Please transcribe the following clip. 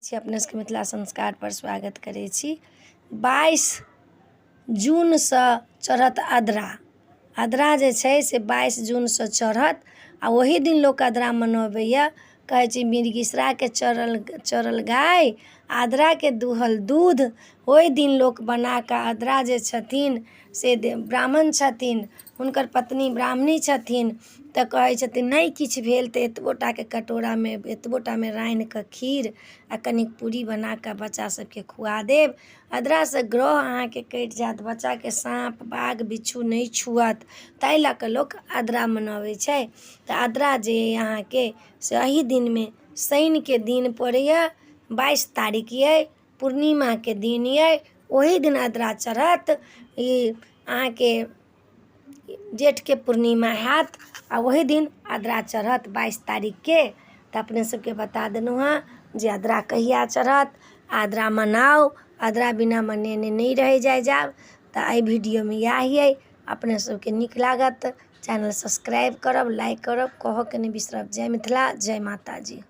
छी अपने सबके मिथिला संस्कारपर स्वागत करै छी। 22 जूनसँ चढ़त अद्रा। अद्रा जे छै से 22 जूनसँ चढ़त आ ओही दिन लोक अद्रा मनबैए। कहै छै मृगशिराके चढ़ल चढ़ल गाय, आद्राके दुहल दूध। ओहि दिन लोक बना कऽ अद्रा जे छथिन से ब्राह्मण छथिन, हुनकर पत्नी ब्राह्मणी छथिन, तऽ कहै छथिन नहि किछु भेल तऽ एतबो टाके कटोरामे एतबो टामे रान्हि कऽ खीर आ कनिक पूरी बना कऽ बच्चा सभके खुआ देब। अद्रासँ ग्रह अहाँके कटि जायत, बच्चाके साँप बाघ बिच्छू नहि छुअत। ताहि लऽ कऽ लोक अद्रा मनबै छै। तऽ अद्रा जे अइ अहाँके से एही दिनमे शनिके दिन पड़ैए, 22 तारीख अइ, पूर्णिमाके दिन अइ, ओही दिन अद्रा चढ़त। ई अहाँके जेठके पूर्णिमा हैत आ ओही दिन अद्रा चढ़त 22 तारीखके। तऽ अपने सबके बता देलहुँ हँ जे अद्रा कहिया चढ़त। आद्रा मनाउ, आद्रा बिना मनेने नहि रहै जाइ जायब। तऽ एहि वीडियोमे इएह अइ। अपने सबके नीक लागत चैनल सब्सक्राइब करब, लाइक करब, कहऽके नहि बिसरब। जय मिथिला, जय माताजी।